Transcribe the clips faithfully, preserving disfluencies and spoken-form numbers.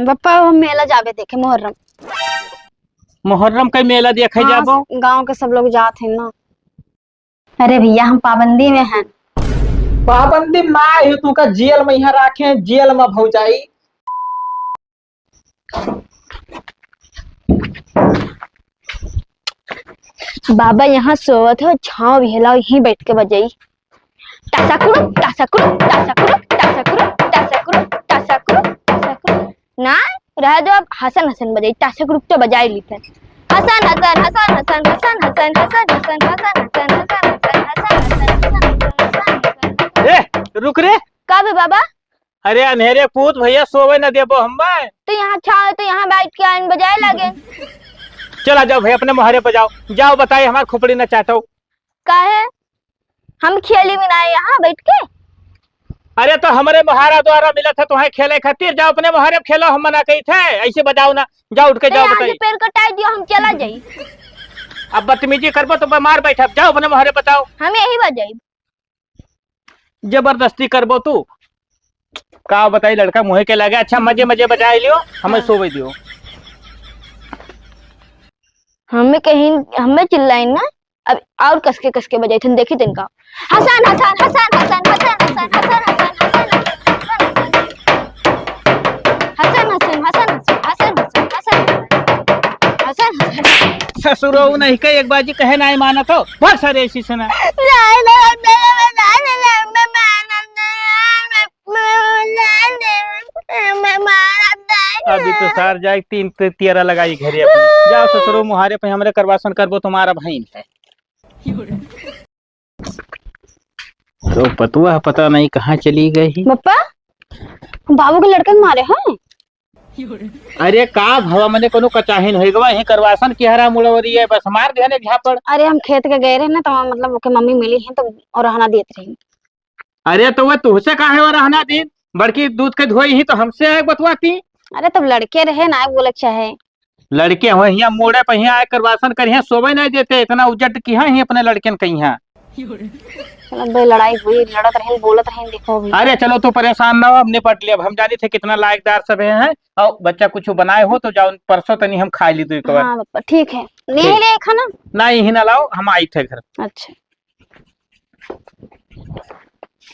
बप्पा, हम मेला जाबे देखे, मुहर्रम। मुहर्रम का मेला देखे हाँ, जाबो? गाँव के सब लोग जात हैं ना। अरे भैया, हम पाबंदी में हैं। पाबंदी में आए हो, तुमका जेल में यहाँ राखे, जेल में भौजाई। बाबा यहाँ सोवत हो, छाँव भी हेला, यहीं बैठ के बजाई। टासा कुड़ुक, टासा कुड़ुक, टासा कुड़ुक, टासा कुड़ुक, टासा कुड़ुक, टासा कुड़ुक, टासा कुड़ुक। ना, रह दो, अब हसन हसन बजाई, टासा कुड़ुक तो बजाई ली थे। हसन हसन हसन हसन। ए, रुक रे। का बे बाबा? अरे अंधेरे पूत, भैया सोवे न देबो हम्मे। तो यहाँ छाँव है, तो यहाँ बैठ के आइन बजाए लागे। चला जाओ भैया, अपने मोहरे बजाओ, जाओ बताई हमार खोपड़ी न चाटो। काहे? हम खेली भी ना यहाँ बैठ के। अरे तो हमरे मोहारा द्वारा मिलत है तुम्हें खेले खातिर, जाओ अपने मोहरे खेलो, हम मना कही थे, ऐसे बजाओ ना, जाओ उठ के तो जाओ यहाँ से बताई। पैर कटाई दियो, हम चला जाई। अब बदतमीजी करबो तो बीमार बैठब, जाओ अपने मोहरे बताओ। हम यही बजाई। जबरदस्ती करबो तू। का बताई, लड़का मुँहे के लागे। अच्छा, मजे मजे बजाए लियो, हमें हाँ। सोवे दियो। हमें कहीं, हमें चिल्लाई ना, अब और कस के, कस के बजाई थन, देखी तनका। हसन, हसन, हसन। हसन, हसन, हसन। ससुरो नहीं के एक बाजी कहे नाई मानत हो, भाग सारे ऐसी से ना। अभी तो सार जाए तीन ते-, तियरा लगाई घरे अपने। जाओ ससुरो मुहारे पे हमरे करवासन करबो तुम्हारा भाई है। तो पतुआ पता नहीं कहाँ चली गई। बप्पा, बाबू के लड़कन मारे हैं? अरे का भवा, मने कोनो कचाहिन होई गवा, यहीं करवासन किहरा मुड़वरी है, बस मार दिहन एक झापड़। अरे हम खेत के गए रहे ना, तो मतलब ओके मम्मी मिली हैं, तो और रहना देत रही। अरे तो वह तुहसे काहे वो रहना दिन, बड़की दूध के धोई ही तो हमसे आए बतवाती। अरे तब लड़के रहे ना, बोले चाहे। लड़के हो हियाँ मोड़े पे हियाँ आए करवासन करिहे, सोवे नहीं देते, इतना उजट किहा ही अपने लड़कन कहिया। चलो, बे लड़ाई हुई, लड़त रहे, बोलत रहे, देखो अभी। अरे चलो, तू परेशान ना हो, हम निपट लिया। अब हम जानी थे कितना लायकदार सब हैं, और बच्चा कुछ बनाए हो तो जाओ, परसों तनी हम खा ली दो एक बार। हाँ, बप्पा, ठीक है। ले ठीक। ले खाना। ना, यही ना लाओ, हम आई थे घर। अच्छा।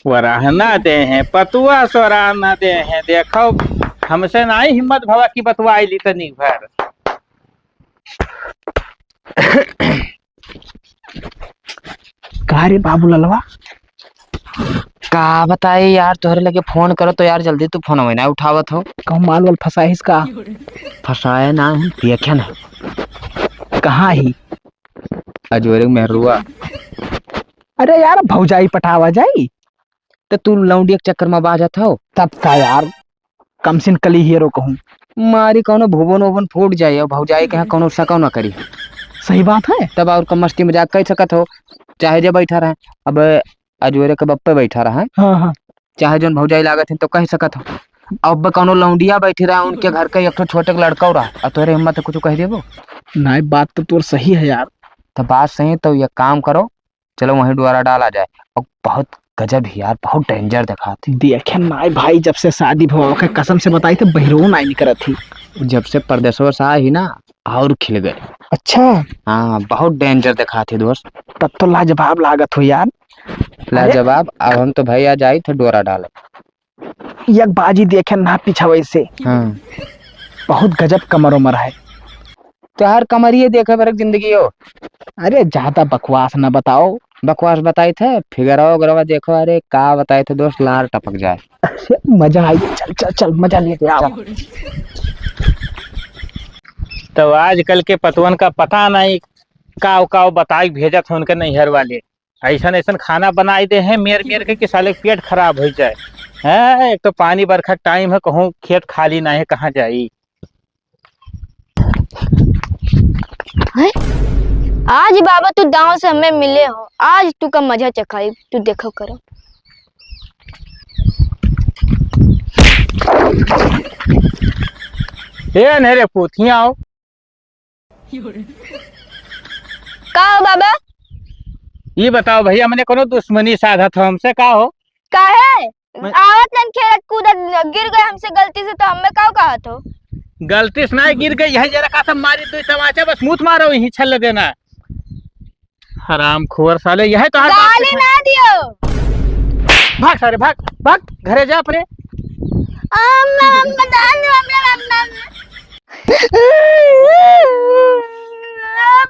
वराहना दे हैं, पतुआ सोराहना दे हैं। देखो, हमसे ना ही हिम्मत भवा की बतुआ आइली तनी भर। का रे बाबू ललवा? का बताई यार, तोहरे लगे फोन करो तो यार, जल्दी तू फोन ना उठावत हो। कहूँ माल वाल फंसाइस का? फंसाए ना हूँ, देखे ना। कहाँ ही? अजोरे मेहरुआ। अरे यार, भौजाई पटावा जाई, त तू लौंडिया के चक्कर में बाजत हो। तब का यार, कमसिन कली हीरो कहूँ। मारी कौनो भुवन उवन फूट जाए और भौजाई के यहाँ कौनो शको ना करी। सही बात है। तब और कम मस्ती मजाक कर सकत हो, चाहे जे बैठा रहे। अब अजोरे के बप्पे बैठा रहे। हाँ, हाँ। चाहे जौन भौजाई लागत है तो कह सकत हो। अब कौनो लौंडिया बैठी रहे उनके घर के एक ठो छोटे लड़का रहा, और तोहरे हिम्मत है कुछ कह देबो? नहीं, बात तो तोर सही है यार। तो बात सही, तो ये काम करो, चलो वहीं डोरा डाला जाए। और बहुत गजब ही यार, बहुत danger दिखात ही। देखे नाई भाई, जब से शादी भवा के कसम से बताई थे, बहिरो नाई निकरत ही। जब से परदेसवा से आए ही ना, और खिल गए। अच्छा। हाँ, बहुत danger दिखात ही दोस्त। तब तो लाजवाब लागत हो यार। लाजवाब। अब हम तो भैया जाई थे डोरा डाले। एक बाजी देखे ना पीछा वैसे। हाँ। बहुत गजब कमर उमर है। तोहार कमरिये देखे भर जिंदगी हो। अरे ज्यादा बकवास ना बताओ। बकवास बताई थे, फिगरवा उगरवा देखो, अरे का बताई थे दोस्त, लार टपक जाए। अरे मजा आई, चल, चल, चल, मजा लेके आओ। चल। तो आजकल के पतवन का पता नहीं काव काव बताई भेजत हो उनके नैहर वाले। ऐसन ऐसन खाना बनाई दे हैं मेर मेर के कि साले पेट खराब हो जाए। हैं, एक तो पानी बरखा टाइम है, कहूँ खेत खाली ना है, कहाँ जाई? हैं? आज बाबा तू दाँव से हमें मिले हो, आज तू का मजा चखाई, तू देखो करो। ए, नहीं रे पूत, हियाँ आओ। का हो बाबा? ये बताओ भैया, मने कोनो दुश्मनी साधत हो हमसे का हो? काहे? मैं आवत लन खेलत कूदत गिर गए हमसे गलती से, तो हमें का कहत हो? गलती से ना गिर गई, यही जरा का सब मारी दो तमाचा, बस मुँह मारो, यही छल देना। हराम खोर साले, यही तो हर बात गाली ना दियो। भाग सारे, भाग, भाग, घरे जा अपने। अम्मा, अम्मा, दान दो, अम्मा, अम्मा, अम्मा।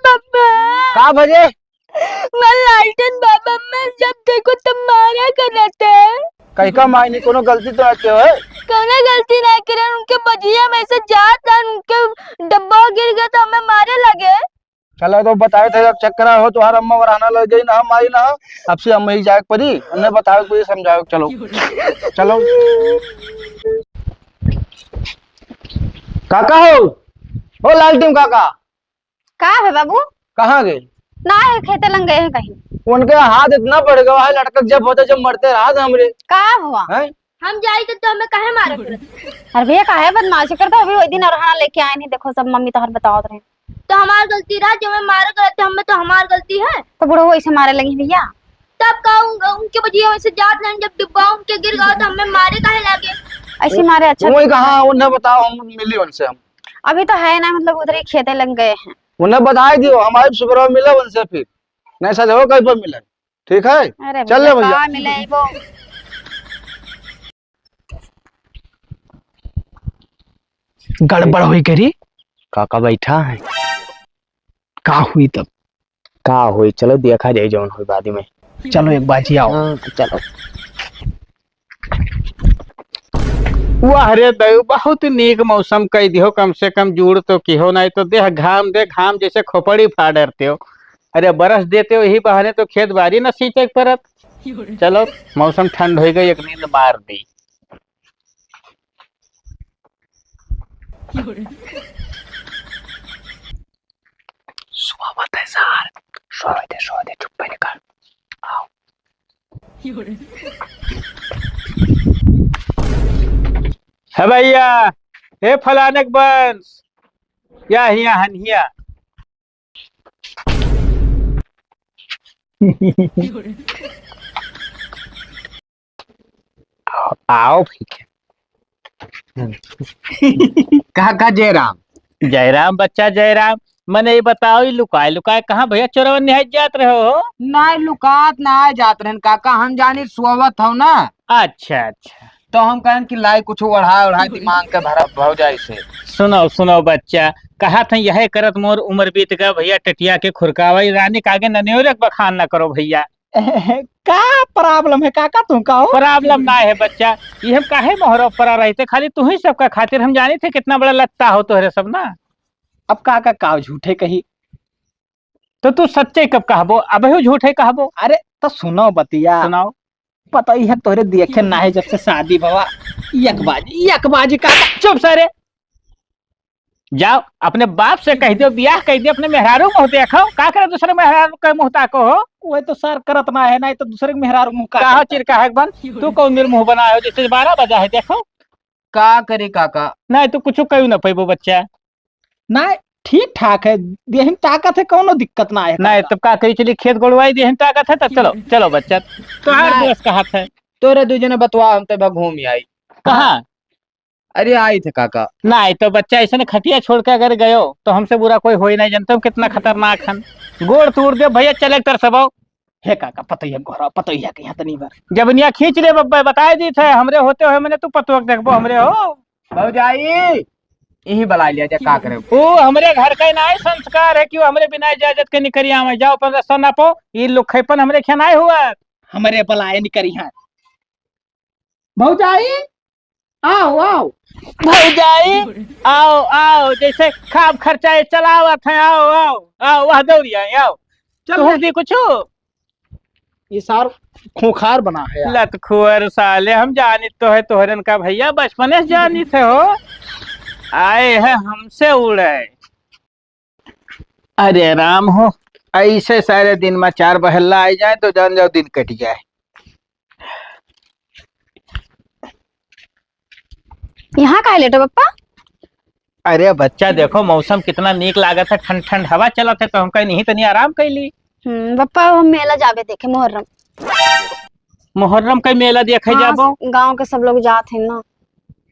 बब्बा। का भजे? मैं लालटेन बाबा, मैं जब देखो तब मारा करत है। कहीं का माई नहीं, कोनो गलती तो ना कियो है। कोनो गलती ना करे, उनके बजिया में से जात था, उनके डब्बा गिर गया तो हमें मारे लगे। चलो तो बताए थे, अब चक्कर हो, तुम्हारा अम्मा वरहाना लग गई ना, माई ना, अब से अम्मा ही जाए परी, उन्हें बतावे के परी, समझावे के, चलो। चलो। काका हो, ओ लालटेन काका। का है बाबू? कहाँ गए? ना है, खेते लंग गए हैं कहीं। उनके हाथ इतना बढ़ गया है, लटकत जब होते जब मरते रहा था हमरे। का हुआ? हैं? हम जाई तो, तो हमें काहे मारा करत? अरे भैया, काहे बदमाशी करता? अभी वही दिन और हाँ लेके आए नहीं, देखो सब मम्मी तोहर बतावत रहे। तो हमार गलती रहा, जब हमें मारा करत थे, हमें तो हमार गलती है। तो बुढ़ऊ ऐसे मारे लगी भैया। तब का उन-, उनके बजिया में से जात नहीं, जब डिब्बा उनके गिर गया तो हमें मारे काहे लगे? ऐसे मारे अच्छा वही नहीं कहा, लगता। उन्हें बताओ, हम मिली उनसे हम। अभी तो है ना, मतलब उधर ही खेते लंग गए हैं। उन्हें बताई दियो, हमारे सुबह मिला उनसे फिर, नहीं सच हो कहीं पर मिले, ठीक है? अरे चल ले भैया, भैया। कहाँ मिले वो? गड़बड़ हुई करी। काका बैठा है। का हुई तब? का होई, चलो देखा जाई जौन होई बाद में। चलो एक बाजी आओ। हाँ, तो चलो। वाह रे दऊ, बहुत नीक मौसम कई दिहो, कम से कम जूड़ तो किहो, नहीं तो देह घाम दे, घाम जैसे खोपड़ी फाड़ देते हो। अरे बरस देते हो, यही बहाने तो खेत बाड़ी न सींचे के परत। चलो, मौसम ठंड हो गई, एक नींद मार दी। सोवत है सार, सोवत है, सोवत है, चुप्पे निकाल। आओ। है भैया, हे फलाने के बंस, या हिया हन हिया। आओ, आओ भाई के। का, का जयराम? जयराम बच्चा जयराम। मने ये बताओ, ये लुकाए लुकाए कहाँ भैया चोरवन निहाय जात रहे हो? नाहीं, लुकात नाहीं जात रहन काका, हम जानी सोवत हो ना। अच्छा, अच्छा। तो हम कहन कि लाई कुछ ओढ़ा ओढ़ा दिमाग के भरा भौजाई से। सुनो, सुनो बच्चा, कहा था यह करत मोर उम्र बीत गया भैया, टटिया के खुरकावा, ये रानी के आगे ननियोरे के बखान न करो भैया। का problem है काका, तू का हो? Problem ना है बच्चा, ये हम काहे मोहरा परा रहते, खाली तू ही सबका खातिर, हम जानी थे कितना बड़ा लत्ता हो तोहरे सब ना। अब काका का झूठे कही? तो तू सच्चे कब कहबो, अबहू झूठे कहबो। अरे तो सुनो बतिया। सुनाओ। पता ही है तोहरे देखे ना है जब से शादी भवा। यकबाजी, यकबाजी काका। चुप सारे। जाओ, अपने बाप से कह दियो, बियाह कह दियो, अपने मेहरारू मुँह देखो, का करे दूसरे मेहरारू के मुँह ताको हो? वही तो सर करत ना है, नहीं तो दूसरे के मेहरारू मुँह का का हो करता? चिरका है बन, तू कौन मेरे मुँह बनाए हो, जैसे बारह बजा है, देखो। का करी काका? नहीं, तू कुछ कहू ना पैबो बच्चा। नहीं, ठीक ठाक है, देहिन ताकत है, कौनो दिक्कत ना है नहीं, काका। तब का करी, चलिए खेत गोड़वाई देहिन ताकत है, तब चलो, चलो बच्चा, तो हर नहीं। दोस्त का हाथ है। तोरे दू जने बतवा, हम तो घूम आई। कहाँ? अरे आई थे काका। नाहीं तो बच्चा ऐसे न खटिया छोड़ के अगर गयो तो हमसे बुरा कोई होई नाहीं, जानते हो कितना खतरनाक हन। गोड़ तोड़ दे भैया, चले तर सब आओ। हे काका, पतोहिया गोहरा, पतोहिया के यहाँ तनी बार। जबनिया खींच ले बब्बे, बताए दी थे, हमरे होते हुए मैंने तू पतोह के देखबो हमरे हो। भौजाई, यहीं बुला लिया जा, का करे? ओ हमरे घर का नाहीं संस्कार है कि वो हमरे बिना इजाजत के निकरी आवे। जाओ अपन रास्ता नापो, ये लोग खेपन हमरे खे नाहीं हुआ। हमरे बुलाए निकरी हैं। भौजाई, आओ, आओ। भौजाई, आओ, आओ, जैसे खाब खर्चा ये चलावत है, आओ, आओ, आओ, वह दौड़ी आए, आओ। चल तुम ना। भी कुछ ये सार खूंखार बना है यार। लतखुअर साले, हम जानित तो है तोहरन का भैया, बचपने से जानित है हो। आए हैं हमसे उड़े। अरे राम हो, ऐसे सारे दिन में चार बहल्ला आ जाए तो जान जाओ दिन कट जाए। यहाँ काहे लेटो पप्पा? अरे बच्चा देखो मौसम कितना नीक लागत है, ठंड ठंड हवा चलत है तो हम कहीं नहीं तनी आराम कर ली। हम्म, पप्पा हम मेला जाबे देखे मुहर्रम। मुहर्रम का मेला देखे हाँ, जाबो? गांव के सब लोग जात हैं ना।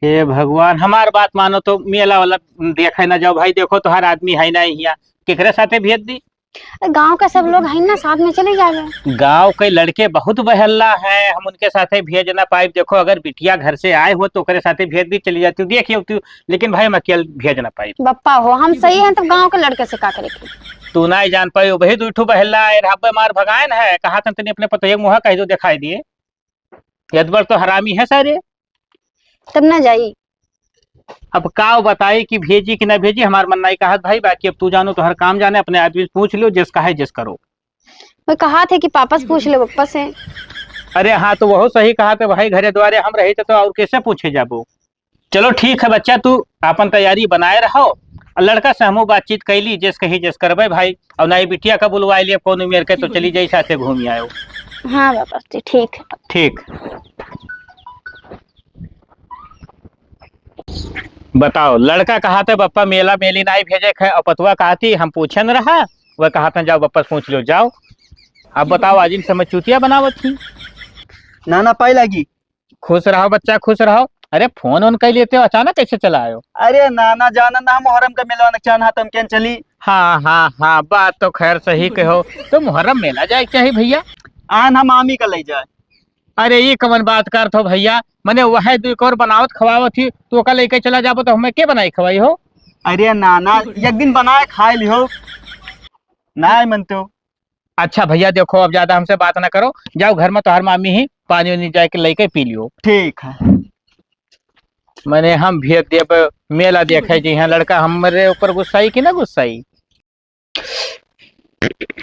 हे भगवान, हमार बात मानो तो मेला वाला देखे ना जाओ भाई। देखो, तोहार आदमी है ना हियाँ, केकरे साथे भेज दी? गाँव का सब लोग है ना, साथ में चले जावे। गाँव के लड़के बहुत बहल्ला हैं, हम उनके साथे भेज ना पाइब। देखो, अगर बिटिया घर से आए हो तो ओकरे साथे भेज दी, चली जाती हूँ, देख आती हूँ, लेकिन भाई हम अकेल भेज ना पाइब। बप्पा हो, हम सही हैं, तब गाँव के लड़के से का करे के? तू ना जान पाई, वही दुइ ठो बहल्ला आए रहबे, मार भगाए न है, कहा तन तनी अपने पतोहिया के मुँह कह दो, दिखाई दिए। यदबर तो हरामी है सारे। तब ना जाई। अब का बताई कि भेजी कि ना भेजी, हमार मन नहीं कहत भाई, बाकी अब तू जानो, तोहर काम जाने, अपने आदमी से पूछ लियो, जिस कहे जिस करो। मैं कहा थे कि पापा से पूछ ले, पप्पा से। अरे हाँ, तो वहू सही कहा थे भाई, घरे द्वारे हम रही थे तो और कैसे पूछे जाबो? चलो ठीक है बच्चा, तू आपन तैयारी बनाए रहो, और लड़का से हमहू बातचीत कैली, जैस कही जैस करबे भाई, और ना ही बिटिया का बुलवाए लिए कौन मेर के, तो चली जाई साथे घूम आयो। हाँ बाबा जी, ठीक है। ठीक। बताओ, लड़का कहा थे बप्पा मेला मेली नाई भेजे खे, और पतुआ कहा थी हम पूछे न रहा, वह कहा था जाओ बप्पा से पूछ लो, जाओ। अब बताओ, आज इनसे मैं चूतिया बनावत थी। ना ना, पाई लागी। खुश रहो बच्चा, खुश रहो। अरे फोन ओन कर लेते हो, अचानक कैसे चला आयो? अरे नाना जाना ना, मोहर्रम का मेलवा नकचान हाथ हम केन चली। हाँ हाँ हाँ, बात तो खैर सही कहो। तो मोहर्रम मेला जाए के चाही भैया। आन हम मामी का ले जाए। अरे ये कवन बात करत हो भैया, मने वह दू एक और बनावत खवावत ही, तो ओका लेके चला जाबो तो हमें के बनाई खवाई हो? अरे नाना, एक दिन बनाए खाए लिहो। ना मन तो। अच्छा भैया, देखो, अब ज्यादा हमसे बात ना करो, जाओ घर में तोहार मामी ही पानी उनी जाके लेके पी लियो। ठीक है। मने हम भेज देब मेला देखे जी हैं, लड़का हमरे ऊपर गुस्साई कि ना गुस्साई?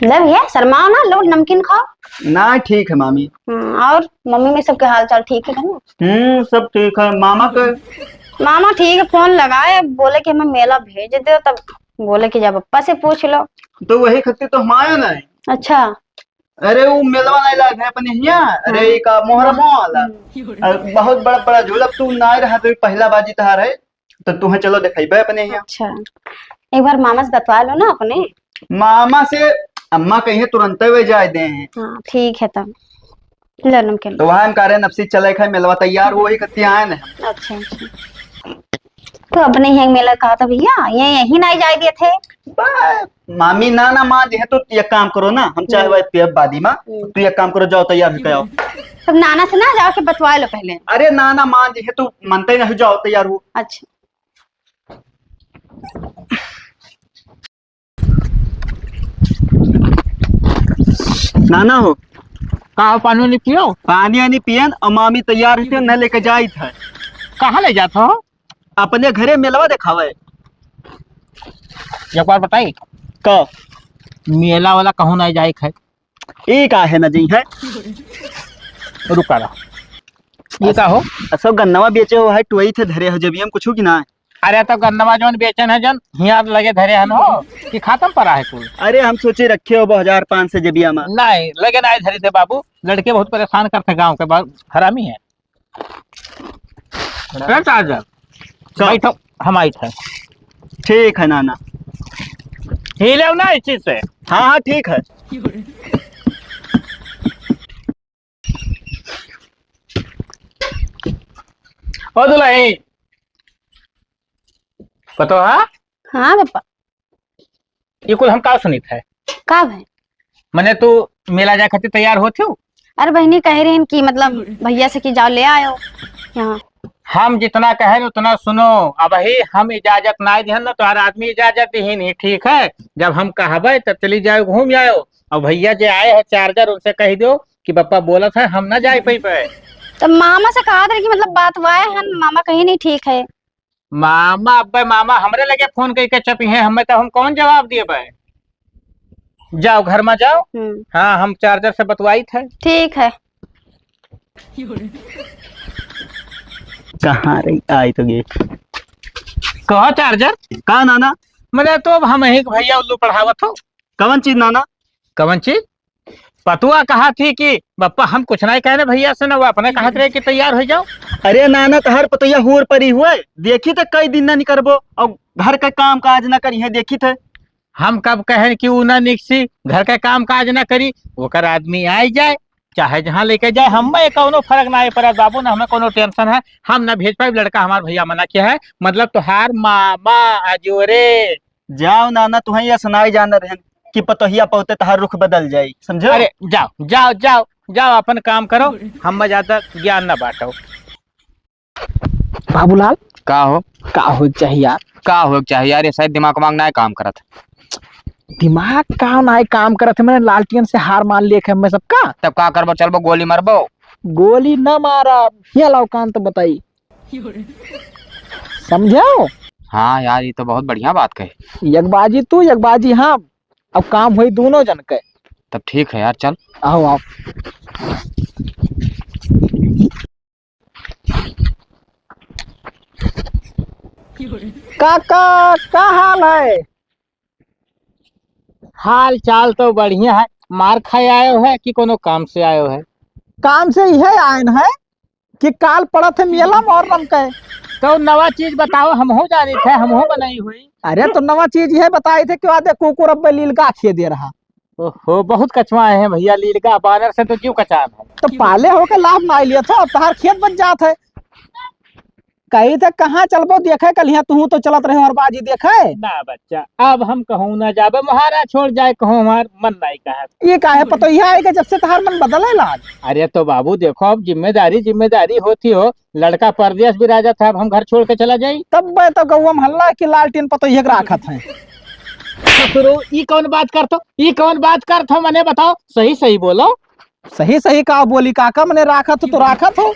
ले भैया, शर्माओ ना, लो नमकीन खाओ। ना, ठीक है मामी। हम्म, और मम्मी में सबके हाल चाल ठीक है ना? हम्म, सब ठीक है। मामा के? मामा ठीक है, फोन लगाए, बोले कि हमें मेला भेज दो, तब बोले कि जब पप्पा से पूछ लो। तो वही खत्ती तो हम आयो ना है। अच्छा। अरे वो मेलवा नहीं लाग है अपने हिया। अरे हाँ। ये का मोहर्रम वाला। हम्म। अरे बहुत बड़ा बड़ा झूला, तू ना रहा तो पहला बाजी तहार है। तो तुहें चलो देखाई बे अपने हिया। अच्छा, एक बार मामा से बतवा लो ना अपने। मामा से अम्मा कहिए तुरंते वे जाए दे हैं। हाँ ठीक है तब। ले नमकीन। तो वहाँ हम कह रहे हैं, नफसी चले खाए, मिलवा तैयार हो, वही कत्ती आए ना। अच्छा, अच्छा। तो अपने यहाँ मेला कहा था भैया, ये यहीं नहीं जाए दिए थे। बा-, मामी ना, ना, माँ जी है, तो एक काम करो ना, हम चाहे हम्म। वही पियब बादी माँ, हम्म। तो एक काम करो, जाओ तैयार होके आओ। तब नाना से ना जाके बतवा लो पहले। अरे ना, ना, माँ जी है, तू मनते नहीं, जाओ तैयार हो। अच्छा। नाना हो। का हो, पानी वानी पियो? पानी वानी पियन और मामी तैयार होके न लेके जाइत है। कहाँ ले जात हो? अपने घरे मेलवा देखावे। एक बार बताई। का? मेला वाला कहूँ नहीं जाए खाए। ई का है ना जी है? रुका रहा। ये का हो? असो गन्नवा बेचे हो है, टोई थे धरे हो जब हम कुछ की ना। अरे तो गन्नवा जौन बेचन है जौन, हियाँ लगे धरे हन हो, कि खातम पड़ा है कुल? अरे हम सोचे रखे हो हजार पाँच सौ जेबिया में। नहीं, लगे ना धरे थे बाबू, लड़के बहुत परेशान करते गाँव के, बहुत हरामी है। ए चाचा, चल। बैठो, हम आई थे। ठीक है नाना। हिले ना इस चीज से। हाँ, हाँ, ठीक है। ओ दुल्हन, पतो है? हाँ पापा। ये कुल हम का सुनित है? का भाई? मने तू मेला जाए खातिर तैयार होत हो? अरे बहनी कह रही कि मतलब भैया से कि जाओ ले आयो यहाँ। हम जितना कहे उतना सुनो, अबही हम इजाजत ना दिहन ना, तोहार आदमी इजाजत दिहिन ही, ठीक है? जब हम कहबे तब चली जाओ घूम आयो। और भैया जे आए हैं चार्जर, उनसे कह दो कि पप्पा बोलत है हम ना जाए पइबे। तो मामा से कहा था कि मतलब बात वाए हन, मामा कहीं नहीं ठीक है। मामा, अब्बे मामा हमरे लगे फोन कइके चपी हैं, हमें तो हम कौन जवाब दिए बे? जाओ घर में जाओ। हम्म। हाँ, हम चार्जर से बतवाई थे। ठीक है। कहाँ रही? आई तो गई। कहो चार्जर। का नाना? मने तो अब हम ही के भैया उल्लू पढ़ावत हो। कवन चीज नाना? कवन चीज? पतुआ कहा थी कि बप्पा हम कुछ नहीं कहने भैया से ना, वो अपने कहत रहे कि तैयार हो जाओ। अरे नाना, तहर पतोहिया हूर परी हुए, देखी तो कई दिन ना निकरबो और घर का काम काज ना करी है, देखी थे। हम कब कहन कि ऊ ना निकसी, घर का काम काज ना करी, ओकर आदमी आई जाए, चाहे जहाँ लेके जाए, हमें कौनो फर्क ना पड़त बाबू, ना हमें कौनो tension है। हम ना भेज पाइब लड़का, हमार भैया मना किया है, मतलब तोहार मामा अजोरे। जाओ नाना, तुहैं यह सुनाई जाना रहन कि पतोहिया पौते तहार रुख बदल जाई, समझो? अरे जाओ, जाओ, जाओ, जाओ, अपन काम करो, हमें ज्यादा ज्ञान ना बांटो। बाबूलाल, का हो? का हो के चाही यार? का हो के चाही यार? ये शायद दिमाग वामाग नाय काम करत। दिमाग का नाय काम करत है? मैंने लालटेन से हार मान लिए है मैं सबका। तब का करबो? चलबो गोली मारबो? गोली न मारा, ये लाओ कान तो बताई। समझो? हाँ यार, ये तो बहुत बढ़िया बात कहे। एक बाजी तू, एक बाजी हम, अब काम होई दोनों जन के। तब ठीक है यार, चल। आओ, आओ। काका, का हाल है? हाल चाल तो बढ़िया है। मार खाए आयो है कि कोनो काम से आयो है? काम से इहे आयन है कि काल पड़त है मेला मोहर्रम के। तो नवा चीज बताओ, हमहू जानित है, हमहू बनाई हुई। अरे तो नवा चीज इहे बताई थे कि आदे कुकुर अब लीलगा खिए दे रहा। ओहो, बहुत कचवा है भैया, लीलगा बानर से तो जीव कचान है। तो पाले होके लाभ ना लिया था, अब तहार खेत बच जात है। कही थे कहाँ चलबो देखे, कल यहाँ तू तो चलत रहे और बाजी देखे। ना बच्चा, अब हम कहूँ ना जाबे, मोहारा छोड़ जाए कहूँ, हमार मन नहीं कहा। ये काहे पतोहिया है कि जब से तहार मन बदले लाग? अरे तो बाबू देखो, अब जिम्मेदारी जिम्मेदारी होती हो, लड़का परदेस बिराजत है, अब हम घर छोड़ के चला जाई। तब बे तो गौवा में हल्ला कि लालटेन पतोहिया के राखत है। ससुरो, ई कौन बात करत हो? ई कौन बात करत हो? मने बताओ, सही सही बोलो। सही सही का बोली काका, मने राखत हो तो राखत हो।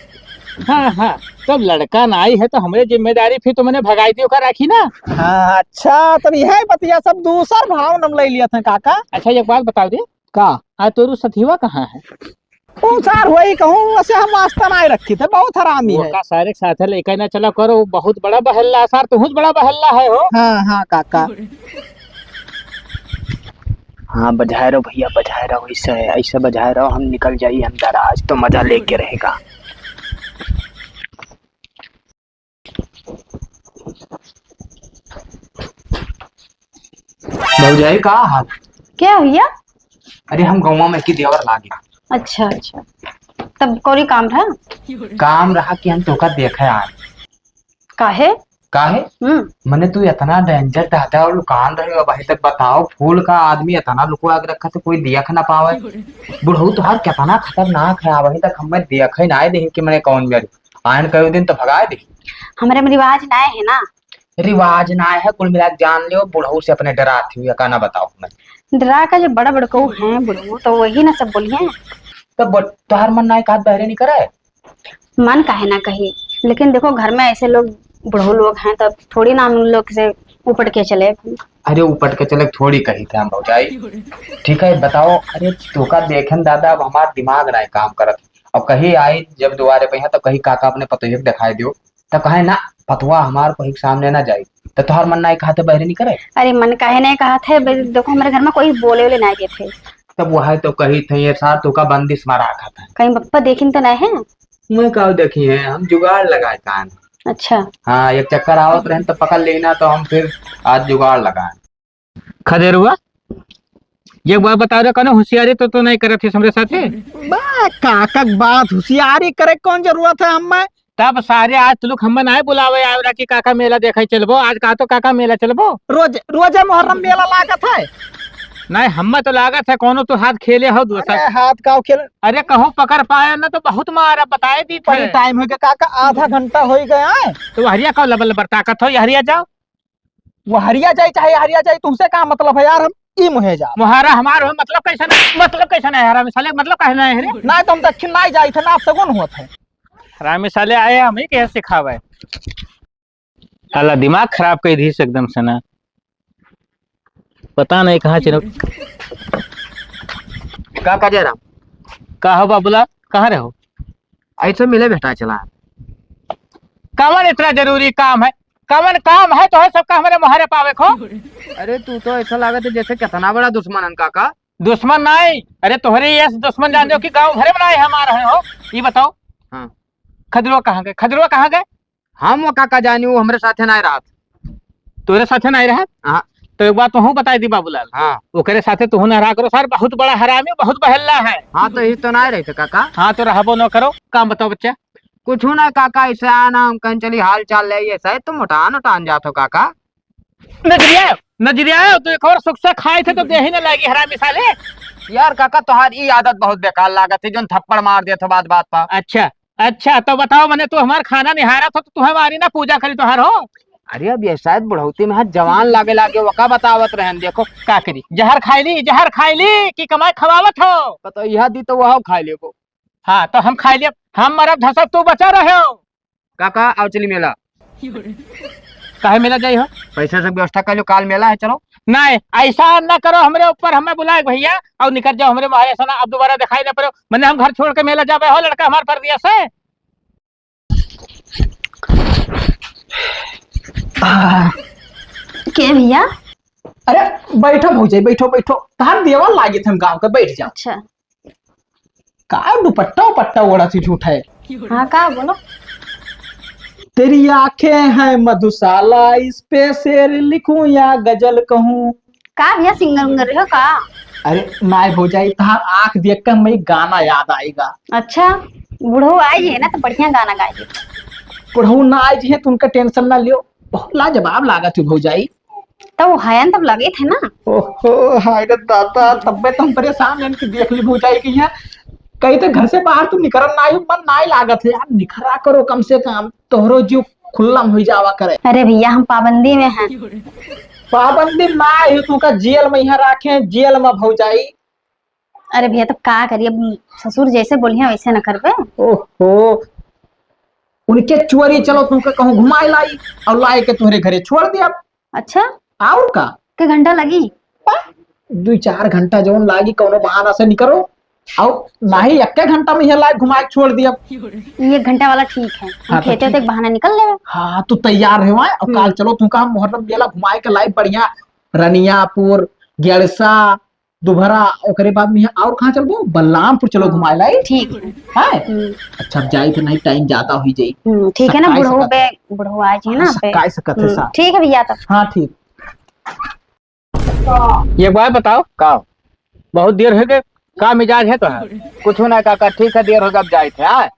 हाँ, हाँ, तब लड़का ना आई है तो हमरे जिम्मेदारी फिर तो मने भगाई दियो का राखी ना। हाँ, अच्छा, तब यह बतिया सब दूसर भाव नम ले लिया था काका। अच्छा, एक बात बताओ रे। का? आ तोरू सथिवा कहाँ है? ऊ सार वही कहूँ, वैसे हम वास्ता नाय रखी थे, बहुत हरामी वो है। का सारे के साथे लेके ना चला करो, बहुत बड़ा बहल्ला सार, तुहुच बड़ा बहल्ला है हो। हाँ, हाँ, काका। हाँ, बजाए रहो भैया, बजाए रहो, ऐसे, ऐसे बजाए रहो, हम निकल जाइए अंदर, आज तो मजा लेके रहेगा। भौजाई, का हाल? क्या भैया? अरे, हम गौवा में की देवर लागे। अच्छा, अच्छा। तब कोरी काम रहा? काम रहा कि हम तोका देखे आए। काहे? काहे? हम्म। मने तू इतना danger दादा और लुकान रहे हो, अबही तक बताओ, फूल का आदमी इतना लुकवा के रखा तो कोई देख ना पावे। बुढ़ऊ तोहार कितना खतरनाक है, अबही तक हमें देखे ना आए, देखे कि मने कौन मेरी आयन कयो दिन तो भगाए दे। हमरे में रिवाज नाय है ना। रिवाज नाय है, कुल मिला के जान लियो, बुढ़ऊ से अपने डरात हुई, का ना बताओ हमें। डरा का जो बड़ा बड़कऊ हैं बुढ़ऊ, तो वही ना सब बोलिए। तो बोल, तोहार मन नाय कहत बहरे नहीं करे? मन काहे ना कही, लेकिन देखो घर में ऐसे लोग, बुढ़ऊ लोग हैं, तब थोड़ी ना हम उन लोग से उपट के चले। अरे उपट के चले थोड़ी कही थे हम भौजाई। ठीक है, बताओ, अरे तोका देखेन दादा, अब हमार दिमाग नाय काम करत। अब कहीं आई जब दुआरे पे यहाँ, तो कहीं काका अपने पतोहिया के दिखाई दियो, तो कहे ना, पतवा हमार कोई के सामने ना जाई, तो तोहार मन नाय कहा थे बहरे नहीं करे। अरे मन काहे नहीं कहा थे, बे-, देखो हमारे घर में कोई बोले वोले नहीं देते। तब वह तो कही थे, ये सार तोका बंदिश में रखा था। कहीं पप्पा देखिन तो नहीं है? मैं का देखी है, हम जुगाड़ लगाए कान। अच्छा। हाँ, एक चक्कर आवत रहन तो पकड़ लेना, तो हम फिर आज जुगाड़ लगाए। खदेरुआ, एक बात बता दे, कौनो होशियारी तो, तो नहीं करत हिस हमरे साथे? बा, काका के बात होशियारी करे कौन जरूरत है हमें? तब सारे आज तुलुक हमें नहीं बुलावे आवे रहा कि काका मेला देखे चलबो, आज कहा तो काका मेला चलबो। रोज, रोजे मोहर्रम मेला लागत है। नहीं, हमें तो लागत है कौनो तो हाथ खेले हो दोसर। अरे हाथ का खेल? अरे कहूँ पकड़ पाया ना तो बहुत मारा, बताए दी थे। बड़ी टाइम हो गया काका, आधा घंटा हो ही गया है। तो हरिया का लबल बरताकत हो, ये हरिया जाओ। वो हरिया जाई चाहे हरिया जाई, तुमसे का मतलब है यार, हम ई मुहे जा। मुहारा हमार हो, मतलब कैसन है? मतलब कैसन है हरामी साले, मतलब काहे ना है रे? ना तो हम दक्षिण ना जाई थे, ना आप सगुन होत है। हरामी साले आए हम ही के सिखावे। साला दिमाग खराब कर दी एकदम से ना, पता नहीं कहाँ चलो। का का जयराम? का हो बाबूलाल, कहाँ रहो? ऐसे मिले भेटा चला। कवन इतना जरूरी काम है? कवन काम है तो है सबका हमारे मुहारे पावे को? अरे तू तो ऐसा लागत है जैसे कितना बड़ा दुश्मन है काका। दुश्मन नहीं, अरे तोहरे ये दुश्मन जान दो कि गांव भरे में नहीं हमारा है हो। ये बताओ। हाँ। खदरुआ कहाँ गए? खदरुआ कहाँ गए? हम वो काका जानी, वो हमरे साथे नहीं रहत। तोरे साथे नहीं रहत? हाँ। तो एक बात तुहूँ बताई दी बाबूलाल। हाँ। ओकरे साथे तुहूँ न रहा करो सर, बहुत बड़ा हरामी, बहुत बहल्ला है। हाँ, तो ई तो ना रही थे काका। हाँ, तो रहबो न करो। काम बताओ बच्चा। कुछ ना काका, ऐसे आना हम कहीं चली हाल चाल ले, ये शायद तुम मोटान उटान जात हो काका। नजरिया, नजरिया, तो एक और सुख से खाए थे तो देही न लागी हरामी साले। यार काका, तोहार ई आदत बहुत बेकार लागत है, जोन थप्पड़ मार देत हो बात बात पर। अच्छा, अच्छा, तो बताओ, मने तू हमार खाना निहारत हो, तो तू हमारी ना पूजा करी तोहार हो? अरे, अब ये शायद बुढ़ौती में हाथ जवान लागे लागे, वका बतावत रहन, देखो। का करी? जहर खाई ली, जहर खाई ली कि कमाई खवावत हो? तो यह दी तो वह खाई लेबो। हाँ, तो हम खाई लेब, हम मरब धसब, तू बचा रहे हो। काका, आओ चली मेला। काहे मेला जाई हो? पैसा सब व्यवस्था कर लो, काल मेला है, चलो। नहीं, ऐसा न करो हमरे ऊपर, हमें बुलाए भैया, और निकल जाओ हमरे मोहरे से ना, अब दोबारा दिखाई न पड़ो। मने हम घर छोड़ के मेला जाबे हो, लड़का हमार परदेस है। के भैया? अरे बैठो भौजाई, बैठो, बैठो। तहार देवर लागित हम गाँव के, बैठ जाओ। अच्छा। का दुपट्टा उपट्टा ओढ़त ही झूठ है? हाँ, का बोलो? तेरी आंखें हैं मधुशाला, इस पे शेर लिखूं या गजल कहूं। का भैया, सिंगर उंगर रहे हो का? अरे नाय भौजाई, तहार आँख देख के हमें गाना याद आएगा। अच्छा, बुढ़ऊ आए जी है ना तो बढ़िया गाना गाए जी। बुढ़ऊ ना आए जी है तो उनका tension ना लियो, बहुत लाजवाब लागत हो भौजाई। तो वो हयन तब लगे थे ना। ओहो, हाय रे दादा, तब्बे तो हम परेशान हैं कि देख ली भौजाई की यहाँ। कहीं तो घर से बाहर तो निकरन ना ही मन ना ही लागत है यार, निकरा करो कम से कम, तोहरो जीव खुल्लम हुई जावा करे। अरे भैया, हम पाबंदी में हैं। पाबंदी ना ही, तू का जेल में यहाँ रखे, जेल में भौजाई। अरे भैया, तब का करिए, अब ससुर जैसे बोलिए वैसे न करबे। ओहो, उनके चोरी चलो तुमके कहूँ घुमाए लाई और लाए के तोहरे घरे छोड़ दिया। अच्छा। और का? के घंटा लगी? बा, दुई चार घंटा जौन लागी कौनो बहाना से निकरो। और नाही, एक्के घंटा में यहाँ लाए घुमाए के छोड़ दिया। ये एक घंटा वाला ठीक है, हम हाँ, तो खेते ठीक। तक बहाना निकल लेवे। हाँ, तू तैयार रहे वहाँ, और हम्म। काल चलो तुमका हम मुहर्रम मेला घुमाए के लाई बढ़िया, रनियापुर, गेड़सा, दुभरा, ओकरे बाद में यहाँ और कहाँ चलबो? बलरामपुर चलो हाँ, घुमाए लाई। ठीक है। हाँ? हम्म। अच्छा, अब जाई तो नहीं, time ज्यादा हुई जाई। हम्म, ठीक है ना, सकाई बुढ़ऊ सकत बे, है। बुढ़ऊ आ जी ना हाँ, बे। सकाई सकत है हम्म, साथ। ठीक है भैया, तब। हाँ, ठीक। एक बात बताओ। का? बहुत देर हो गए, का मिजाज है तोहार? कुछ ना काका, ठीक है, देर हो गया, अब जाए थे। हाँ?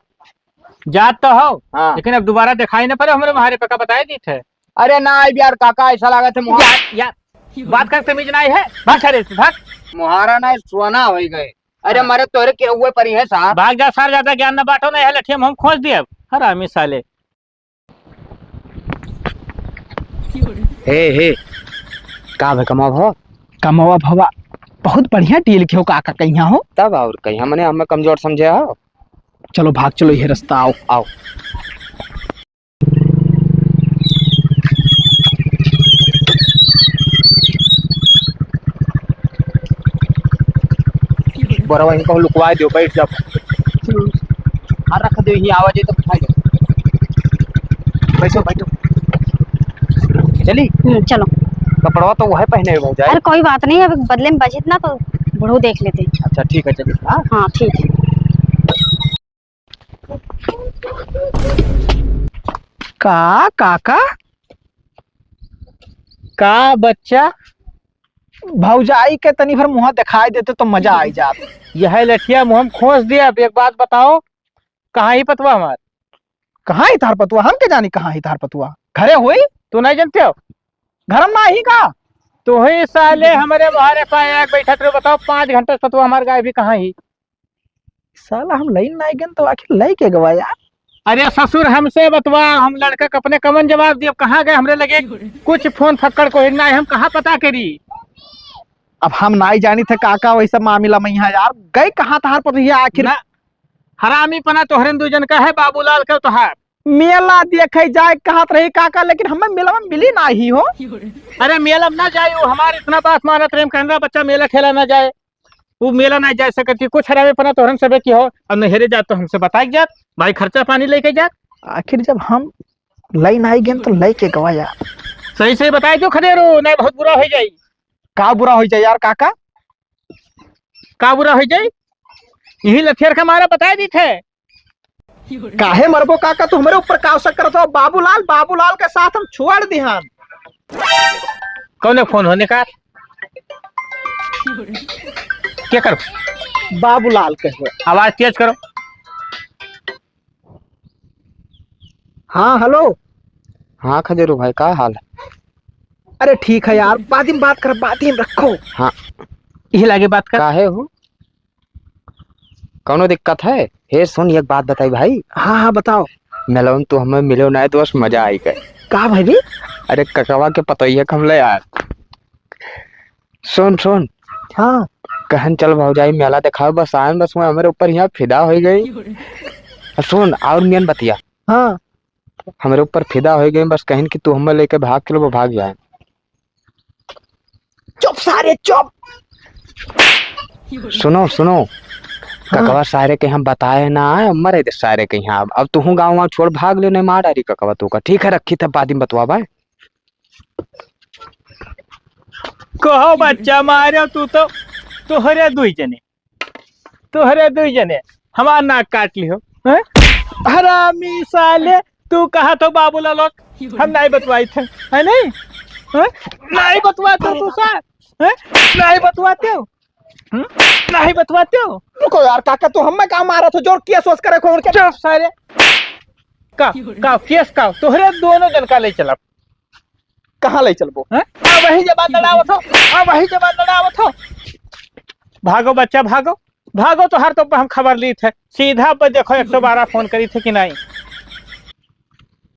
जात तो हो, हाँ। लेकिन अब दोबारा दिखाई ना पड़े, हमरे मुहारे पे का बताए दी थे। अरे ना, अब यार काका, ऐसा लागत है मुहारा। यार, यार, बात कर, तमीज ना है, भाग सारे से, भाग। मुहारा ना, सोना हो गए। अरे हाँ। मरे तोरे के हुए परी है साहब। भाग जा सार, ज्यादा ज्ञान ना बांटो, ना यह लठिया में हम खोस दिए अब। हरामी साले। हे, हे, का भे कमावा भवा? कमावा भवा, बहुत बढ़िया deal किहो काका कहिया हो। तब और कहिया, मने हमें कमजोर समझे हो? चलो भाग चलो, ये रास्ता आओ। आओ। बोरवा इनको लुकवा दो, बैठ जाओ। हाँ, रख दो, यहीं आवा जाए तो उठा लो। बैठो, बैठो। चली? हम्म, चलो। कपड़वा तो वह पहने हुए जाए। अरे कोई बात नहीं, अब बदले में बचित ना तो बुढ़ऊ देख लेते। अच्छा, ठीक है, चलिए। हाँ? हाँ, ठीक है। का, काका? का बच्चा? भौजाई के तनी भर मुँह दिखाई देते तो मजा आई जात। यह लठिया मुँह में खोस दिया। अब एक बात बताओ, कहाँ ही पतवा हमार? कहाँ ही तार पतवा? हम के जानी कहाँ ही तार पतवा? घरे होई? तू नहीं जानते हो? घर में ना ही का? तू ही साले हमारे बाहर पाए आके बैठत रहो, बताओ पाँच घंटे से पतवा हमार गाय भी कहाँ ही? साला हम लइन नाई गन तो आखिर लइ के गवा यार। अरे ससुर हमसे बतवा, हम लड़का के अपने कमन जवाब दिए, कहाँ गए हमरे लगे कुछ फोन फक्कड़ कोई ना है, हम कहाँ पता करी? अब हम नाई जानी थे काका वैसा मामला में यहाँ यार, गए कहाँ तहार पतोहिया आखिर? ना, हरामी पना तोहरे दू जन का है, बाबूलाल का तोहार। मेला देखे जाए कहत रही काका, लेकिन हमें मेला में मिली ना ही हो। अरे मेला में ना जाए, वो हमार इतना बात मानत रहे, हम कहना बच्चा मेला ठेला ना जाए। उ मेला नाहीं जाए सकत ही, कुछ हरामी पना तोहरन सबे की हो, अब नहरे जात तो हमसे बताइ के जात, भाई खर्चा पानी लेके जात। आखिर जब हम लइ नाहीं गेन तो लइ के गवा यार। सही सही बताइ जो खदेरू, नाहीं बहुत बुरा होइ जाई। का बुरा होइ जाई यार काका? का बुरा होइ जाई? यही लठियर के मारा बताइ दी थे। काहे मरबो काका, तू हमरे ऊपर का शक करत हो? बाबूलाल, बाबूलाल के साथ हम छोड़ दिहन। कौने फोन हो, निकाल। के करो? बाबूलाल कहो। आवाज तेज करो। हाँ, हेलो। हाँ खजूरू भाई, का हाल है? अरे ठीक है यार, बाद में बात कर, बाद में रखो। हाँ। यही लागे बात कर। काहे हो? कौनो दिक्कत है? हे सुन, एक बात बताई भाई। हाँ, हाँ, बताओ। मिलौन तू हमें मिलो ना दोस्त, मजा आई गए। का भाई रे? अरे ककवा के पतोहिया कम ले यार। सुन, सुन। हाँ। कहन चल भौजाई मेला देखावे, बस आयन, बस वो हमरे ऊपर यहाँ फिदा होइ गई। सुन, और मेन बतिया। हाँ। हमरे ऊपर फिदा होइ गई, बस कहिन कि तू हमें लेके भाग चलो, वो भाग जाए। चुप सारे, चुप। सुनो, सुनो। हाँ। ककवा सारे के हम बताए ना आए, मरे दे सारे के यहाँ। अब, अब तू गाँव वाँव छोड़ भाग ले, नहीं मार डारी ककवा तू का। ठीक है, रखी थे, बाद में बतवा भाई। कहो बच्चा मारे तू तो, तोहरे दुई जने, तोहरे दुई जने हमार नाक काट लिहो, हैं? हरामी साले, तू कहा तो बाबूलाल लोग, हम नहीं बतवाई थे, है नहीं? हैं? नहीं बतवाते हो तू सार, हैं? नहीं बतवाते हो, हम्म? नहीं बतवाते हो। रुको यार काका, तू हमें का मारा था, जोर केस वोस करे खोल के। चुप सारे, का, का केस का, तोहरे दोनों जन का ले चलब। कहाँ ले चलबो? हैं? आ वही जबान लड़ावत हो, आ वही जबान लड़ावत हो। भागो बच्चा, भागो, भागो, तोहार तो हम खबर ली थे। सीधा पर देखो, एक सौ बारह फोन करी थे कि नहीं?